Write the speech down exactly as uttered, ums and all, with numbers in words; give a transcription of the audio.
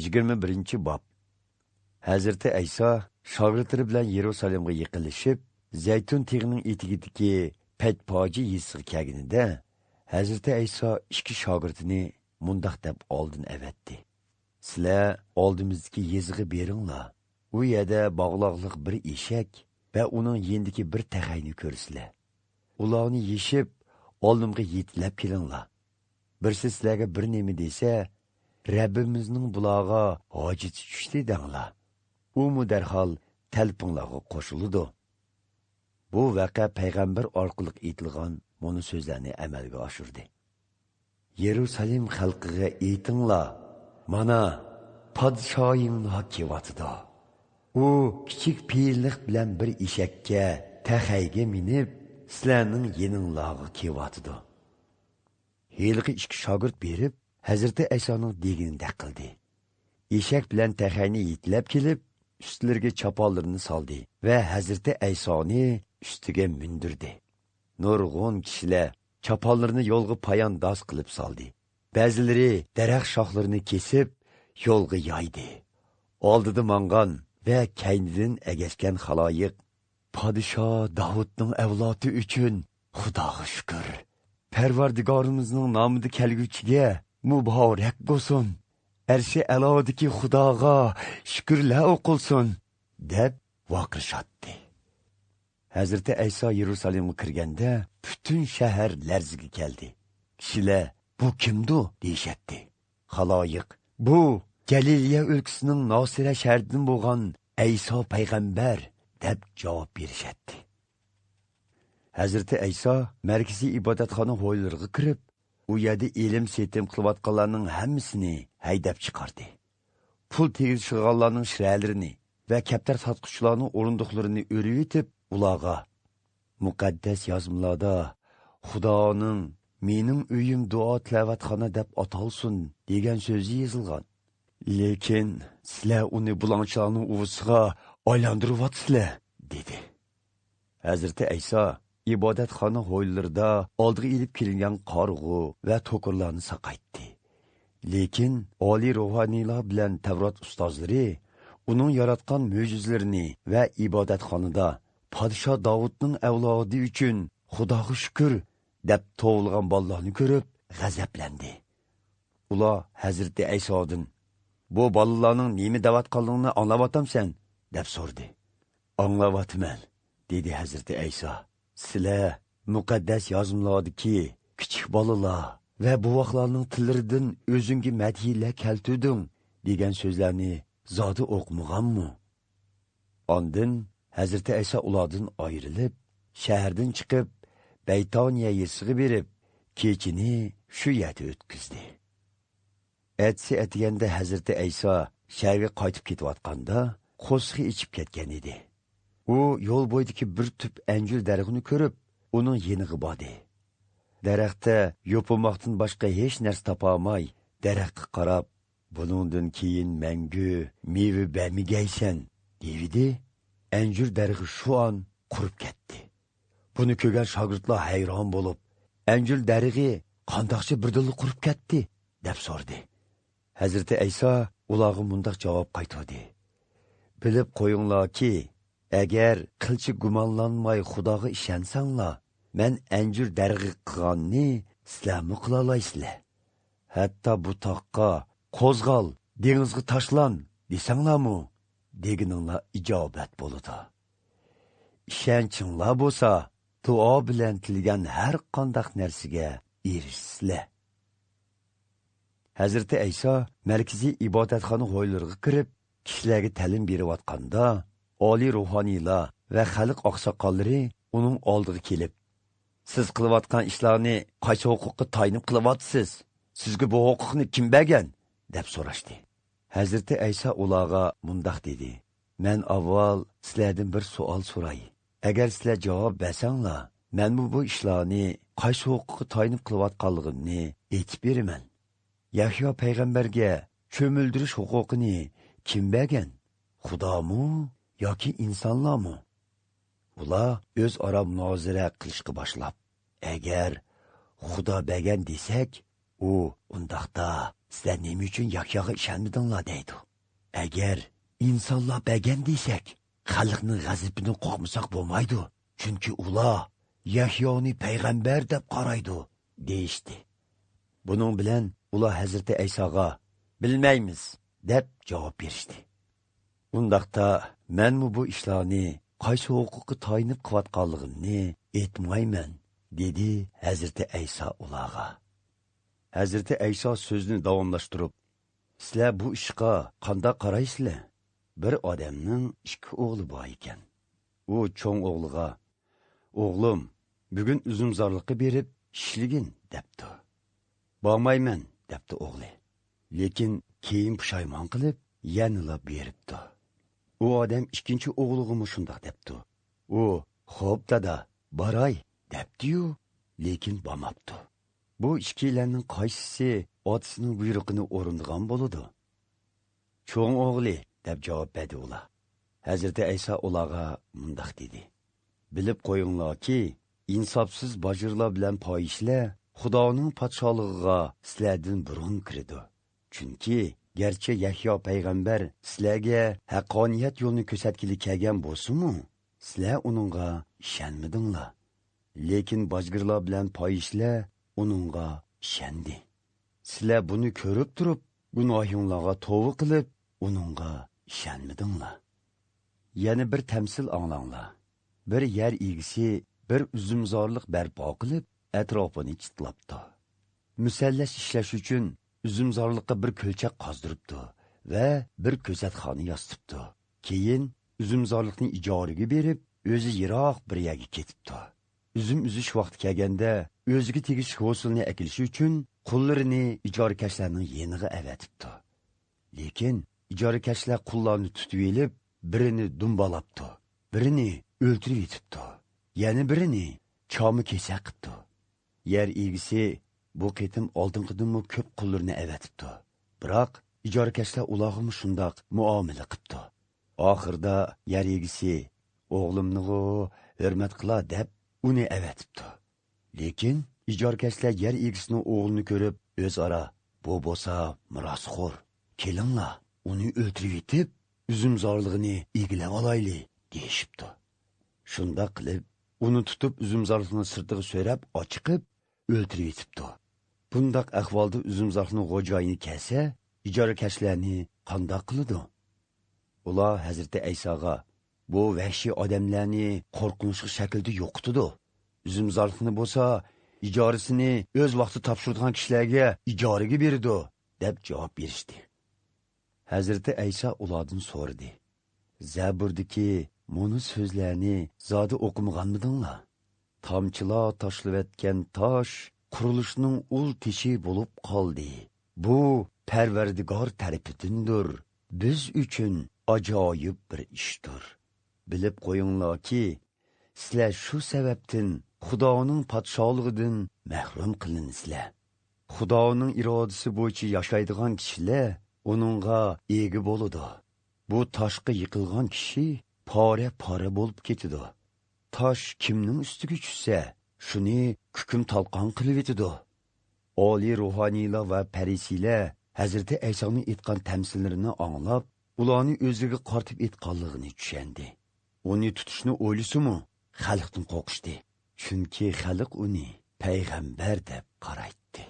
يىگىرمە بىرىنچى باب. ھەزرىتى ئەيسا شاگىرتلىرى بىلەن يېرۇسالېمغا يېقىنلىشىپ، زەيتۇن تېغىنىڭ ئېتىكىدىكى پەتپاجى يېزىسىغا كەلگىنىدە، ھەزرىتى ئەيسا ئىككى شاگىرتىنى مۇنداق دەپ ئالدىن ئەۋەتتى: «سىلەر ئالدىمىزدىكى يېزىغا بېرىڭلار. ئۇ يەردە باغلاقلىق بىر ئېشەك ۋە ئۇنىڭ يېنىدىكى بىر تەخەينى كۆرىسىلەر. ئۇلارنى يېشىپ، ئالدىمغا يېتىلەپ كېلىڭلار. بىرسى سىلەرگە بىر نېمە دېسە، رەببىمىزنىڭ بۇلارغا ھاجىتى چۈشتى دەڭلار. ئۇمۇ دەرھال تەلىپىڭلارغا قوشۇلىدۇ.» بۇ ۋەقە پەيغەمبەر ئارقىلىق ئېيتىلغان مۇنۇ سۆزلەرنى ئەمەلگە ئاشۇردى. «يېرۇسالېم خەلقىگە ئېيتىڭلار، مانا، پادىشاھىڭلار كېلىۋاتىدۇ. ئۇ كىچىك پېئىللىق بىلەن بىر ئېشەككە، تەخەيگە مىنىپ، سىلەرنىڭ يېنىڭلارغا كېلىۋاتىدۇ.» ھېلىقى ئىككى شاگىرت بېرىپ، ھەزرىتى ئەيسانىڭ دېگىنىدەك قىلدى. ئېشەك بىلەن تەخەينى يېتىلەپ كېلىپ، ئۈستلىرىگە چاپانلىرىنى سالدى ۋە ھەزرىتى ئەيسانى ئۈستىگە مىندۈردى. نۇرغۇن كىشىلەر چاپانلىرىنى يولغا پايانداز قىلىپ سالدى. بەزىلىرى دەرەخ شاخلىرىنى كېسىپ، يولغا يايدى. ئالدىدا ماڭغان ۋە كەينىدىن ئەگەشكەن خالايىق: «پادىشاھ داۋۇتنىڭ ئەۋلادى ئۈچۈن خۇداغا شۈكۈر! پەرۋەردىگارىمىزنىڭ نامىدا كەلگۈچىگە مۇبارەك بولسۇن! ئەرشى ئەلادىكى خۇداغا شۈكۈرلەر ئوقۇلسۇن!» دەپ ۋارقىرىشاتتى. ھەزرىتى ئەيسا يېرۇسالېمغا كىرگەندە، پۈتۈن شەھەر لەرزىگە كەلدى. كىشىلەر: «بۇ كىمدۇ؟» دېيىشەتتى. خالايىق: «بۇ گەلىلىيە ئۆلكىسىنىڭ ناسىرە شەھىرىدىن بولغان ئەيسا پەيغەمبەر» دەپ جاۋاب بېرىشەتتى. ھەزرىتى ئەيسا مەركىزىي ئىبادەتخانا ھويلىرىغا كىرىپ، ئۇ يەردە ئېلىم-سېتىم قىلىۋاتقانلارنىڭ ھەممىسىنى ھەيدەپ چىقاردى. پۇل تېگىشىدىغانلارنىڭ شىرەلىرىنى ۋە كەپتەر ساتقۇچىلارنىڭ ئورۇندۇقلىرىنى ئۆرۈۋېتىپ، ئۇلارغا: «مۇقەددەس يازمىلاردا خۇدانىڭ، مېنىڭ ئۆيۈم دۇئا تىلاۋەتخانا دەپ ئاتالسۇن، دېگەن سۆزى يېزىلغان. لېكىن سىلەر ئۇنى بۇلاڭچىلارنىڭ ئۇۋىسىغا ئايلاندۇرۇۋاتىسىلەر» دېدى. ھەزرىتى ئەيسا ئىبادەتخانا ھويلىلىرىدا ئالدىغا ئېلىپ كېلىنگەن قارىغۇ ۋە توكۇرلارنى ساقايتتى. لېكىن ئالىي روھانىيلار بىلەن تەۋرات ئۇستازلىرى ئۇنىڭ ياراتقان مۆجىزىلىرىنى ۋە ئىبادەتخانىدا «پادىشاھ داۋۇتنىڭ ئەۋلادى ئۈچۈن خۇداغا شۈكۈر» دەپ توۋلىغان بالىلارنى كۆرۈپ غەزەپلەندى. ئۇلار ھەزرىتى ئەيسادىن: «بۇ بالىلارنىڭ نېمە دەۋاتقانلىقىنى ئاڭلاۋاتامسەن؟» دەپ سورىدى. «ئاڭلاۋاتىمەن»، دېدى ھەزرىتى ئەيسا. «سىلەر مۇقەددەس يازمىلاردىكى كىچىك بالىلار ۋە بوۋاقلارنىڭ تىللىرىدىن ئۆزۈڭگە مەدھىيەلەر كەلتۈردۈڭ دېگەن سۆزلەرنى زادى ئوقۇمىغانمۇ؟» ئاندىن ھەزرىتى ئەيسا ئۇلاردىن ئايرىلىپ، شەھەردىن چىقىپ، بەيتانىيە يېزىسىغا بېرىپ، كېچىنى شۇ يەردە ئۆتكۈزدى. ئەتىسى ئەتىگەندە ھەزرىتى ئەيسا شەھەرگە قايتىپ كېتىۋاتقاندا، قورسىقى ئېچىپ كەتكەن ئىدى. ئۇ يول بويىدىكى بىر تۈپ ئەنجۈر دەرىخىنى كۆرۈپ، ئۇنىڭ يېنىغا باردى. دەرەختە يوپۇرماقتىن باشقا ھېچ نەرسە تاپالماي، دەرەخكە قاراپ: «بۇنىڭدىن كېيىن مەڭگۈ مېۋە بەرمىگەيسەن» دېۋىدى. ئەنجۈر دەرىخى شۇ ئان قۇرۇپ كەتتى. بۇنى كۆرگەن شاگىرتلار ھەيران بولۇپ: «ئەنجۈر دەرىخى قانداقچە بىردىنلا قۇرۇپ كەتتى؟» دەپ سورىدى. ھەزرىتى ئەيسا ئۇلارغا مۇنداق جاۋاب قايتۇردى: «بىلىپ قويۇڭلاركى، ئەگەر قىلچە گۇمانلانماي خۇداغا ئىشەنسەڭلار، مەن ئەنجۈر دەرىخى قىلغاننى سىلەرمۇ قىلالايسىلەر. ھەتتا بۇ تاغقا، 'قوزغال، دېڭىزغا تاشلان' دېسەڭلارمۇ، دېگىنىڭلار ئىجابەت بولىدۇ. ئىشەنچىڭلار بولسا، دۇئا بىلەن تىلىگەن ھەر قانداق نەرسىگە ئېرىشىسىلەر.» ھەزرىتى ئەيسا مەركىزىي ئىبادەتخانا ھويلىرىغا كىرىپ، كىشىلەرگە تەلىم بېرىۋاتقاندا، ئالىي روھانىيلار ۋە خەلق ئاقساقاللىرى ئۇنىڭ ئالدىغا كېلىپ: «سىز قىلىۋاتقان ئىشلارنى قايسى ھوقۇققا تايىنىپ قىلىۋاتىسىز؟ سىزگە بۇ ھوقۇقنى كىم بەرگەن؟» دەپ سوراشتى. ھەزرىتى ئەيسا ئۇلارغا مۇنداق دېدى: «مەن ئاۋۋال سىلەردىن بىر سوئال سوراي. ئەگەر سىلەر جاۋاب بەرسەڭلار، مەنمۇ بۇ ئىشلارنى قايسى ھوقۇققا تايىنىپ قىلىۋاتقانلىقىمنى ئېيتىپ بېرىمەن. يەھيا پەيغەمبەرگە چۆمۈلدۈرۈش ھوقۇقىنى كىم بەرگەن؟ خۇدامۇ ياكى ئىنسانلارمۇ؟» ئۇلار ئۆزئارا مۇنازىرە قىلىشقا باشلاپ: «ئەگەر خۇدا بەرگەن دېسەك، ئۇ ئۇنداقتا «سىلەر نېمە ئۈچۈن يەھياغا ئىشەنمىدىڭلار؟» دەيدۇ. «ئەگەر ئىنسانلار بەرگەن دېسەك، خەلقنىڭ غەزىپىدىن قورقمىساق بولمايدۇ، چۈنكى ئۇلار يەھيانى پەيغەمبەر دەپ قارايدۇ» دېيىشتى. بۇنىڭ بىلەن ئۇلار ھەزرىتى ئەيساغا «بىلمەيمىز» دەپ جاۋاب بېرىشتى. «ئۇنداقتا مەنمۇ بۇ ئىشلارنى قايسى ھوقۇققا تايىنىپ قىلىۋاتقانلىقىمنى ئېيتمايمەن» دېدى ھەزرىتى ئەيسا ئۇلارغا. ھەزرىتى ئەيسا سۆزىنى داۋاملاشتۇرۇپ، «سىلەر بۇ ئىشقا قانداق قارايسىلەر؟ بىر ئادەمنىڭ ئىككى ئوغلى بار ئىكەن. ئۇ چوڭ ئوغلىغا، ئوغلۇم، بۈگۈن ئۈزۈمزارلىققا بېرىپ ئىشلىگىن» دەپتۇ. «بارمايمەن» دەپتۇ ئوغلى. لېكىن كېيىن پۇشايمان قىلىپ، يەنىلا بېرىپتۇ. ئۇ ئادەم ئىككىنچى ئوغلىغىمۇ شۇنداق دەپتۇ. ئۇ، «خوپ، دادا، باراي» دەپتىيۇ، لېكىن بارماپتۇ. بۇ ئىككىيلەننىڭ قايسىسى ئاتىسىنىڭ بۇيرۇقىنى ئورۇندىغان بولىدۇ؟ «چوڭ ئوغلى» دەپ جاۋاب بەردى ئۇلار. ھەزرىتى ئەيسا ئۇلارغا مۇنداق دېدى: «بىلىپ قويۇڭلاركى، ئىنساپسىز باجىرلار بىلەن پاھىشىلەر خۇدانىڭ پادىشاھلىقىغا سىلەردىن بۇرۇن كىرىدۇ. چۈنكى گەرچە يەھيا پەيغەمبەر سىلەرگە ھەققانىيەت يولىنى كۆرسەتكىلى كەلگەن بولسىمۇ، سىلەر ئۇنىڭغا ئىشەنمىدىڭلار. لېكىن باجگىرلار بىلەن پاھىشىلەر ئۇنىڭغا ئىشەندى. سىلەر بۇنى كۆرۈپ تۇرۇپ، گۇناھىڭلارغا توۋا قىلىپ، ئۇنىڭغا ئىشەنمىدىڭلار. يەنە بىر تەمسىل ئاڭلاڭلار. بىر يەر ئىگىسى بىر ئۈزۈمزارلىق بەرپا قىلىپ، ئەتراپىنى چىتلاپتۇ. مۇسەللەس ئىشلەش ئۈچۈن ئۈزۈمزارلىققا بىر كۆلچەك قازدۇرۇپتۇ ۋە بىر كۆزەتخانا ياسىتىپتۇ. كېيىن ئۈزۈمزارلىقنى ئىجارىگە بېرىپ، ئۆزى يىراق بىر يەرگە كېتىپتۇ. ئۈزۈم ئۈزۈش ۋاقتى كەلگەندە، ئۆزىگە تېگىشلىك ھوسۇلنى ئەكېلىش ئۈچۈن قۇللىرىنى ئىجارىكەشلەرنىڭ يېنىغا ئەۋەتىپتۇ. لېكىن ئىجارىكەشلەر قۇللارنى تۇتۇۋېلىپ، بىرىنى دۇمبالاپتۇ، بىرىنى ئۆلتۈرۈۋېتىپتۇ، يەنە بىرىنى چاما-كېسەك قىپتۇ. يەر ئىگىسى بۇ قېتىم ئالدىنقىدىنمۇ كۆپ قۇللىرىنى ئەۋەتىپتۇ. بىراق ئىجارىكەشلەر ئۇلارغىمۇ شۇنداق مۇئامىلە قىپتۇ. ئاخىرىدا يەر ئىگىسى «ئوغلۇمنىغۇ ھۆرمەت قىلا» دەپ، ئۇنى ئەۋەتىپتۇ. لېكىن ئىجارىكەشلەر يەر ئىگىسىنىڭ ئوغلىنى كۆرۈپ، ئۆزئارا، «بۇ بولسا مىراسخور. كېلىڭلار، ئۇنى ئۆلتۈرۈۋېتىپ، ئۈزۈمزارلىقىنى ئىگىلەۋالايلى» دېيىشىپتۇ. شۇنداق قىلىپ، ئۇنى تۇتۇپ، ئۈزۈمزارلىقنىڭ سىرتىغا سۆرەپ ئاچىقىپ، ئۆلتۈرۈۋېتىپتۇ. بۇنداق ئەھۋالدا ئۈزۈمزارلىقنىڭ خوجايىنى كەلسە، ئىجارىكەشلەرنى قانداق قىلىدۇ؟ ئۇلار ھەزرىتى ئەيساغا، «بۇ ۋەھشىي ئادەملەرنى قورقۇنچلۇق شەكىلدە يوقىتىدۇ. ئۈزۈمزارلىقنى بولسا ئىجارىسىنى ئۆز ۋاقتىدا تاپشۇرىدىغان كىشىلەرگە ئىجارىگە بېرىدۇ» دەپ جاۋاب بېرىشتى. ھەزرىتى ئەيسا ئۇلاردىن سورىدى، «زەبۇردىكى مۇنۇ سۆزلەرنى زادى ئوقۇمىغانمىدىڭلار؟ تامچىلار تاشلىۋەتكەن تاش قۇرۇلۇشنىڭ ئۇل تېشى بولۇپ قالدى. بۇ پەرۋەردىگار تەرىپىدىندۇر، بىز ئۈچۈن ئاجايىپ بىر ئىشتۇر. بىلىپ قويۇڭلاركى، سىلەر شۇ سەۋەبتىن خۇدانىڭ پادىشاھلىقىدىن مەھرۇم قىلىنىسىلەر. خۇدانىڭ ئىرادىسى بويىچە ياشايدىغان كىشىلەر ئۇنىڭغا ئىگە بولىدۇ. بۇ تاشقا يىقىلغان كىشى پارە-پارە بولۇپ كېتىدۇ. تاش كىمنىڭ ئۈستىگە چۈشسە، شۇنى كۈكۈم-تالقان قىلىۋېتىدۇ.» ئالىي روھانىيلار ۋە پەرىسىيلەر ھەزرىتى ئەيسانىڭ ئېيتقان تەمسىللىرىنى ئاڭلاپ، ئۇلارنى ئۆزىگە قارىتىپ ئېيتقانلىقىنى چۈشەندى. ئۇنى تۇتۇشنى ئويلىسىمۇ، خەلقتىن قورقۇشتى. چۈنكى خەلق ئۇنى پەيغەمبەر دەپ قارايتتى.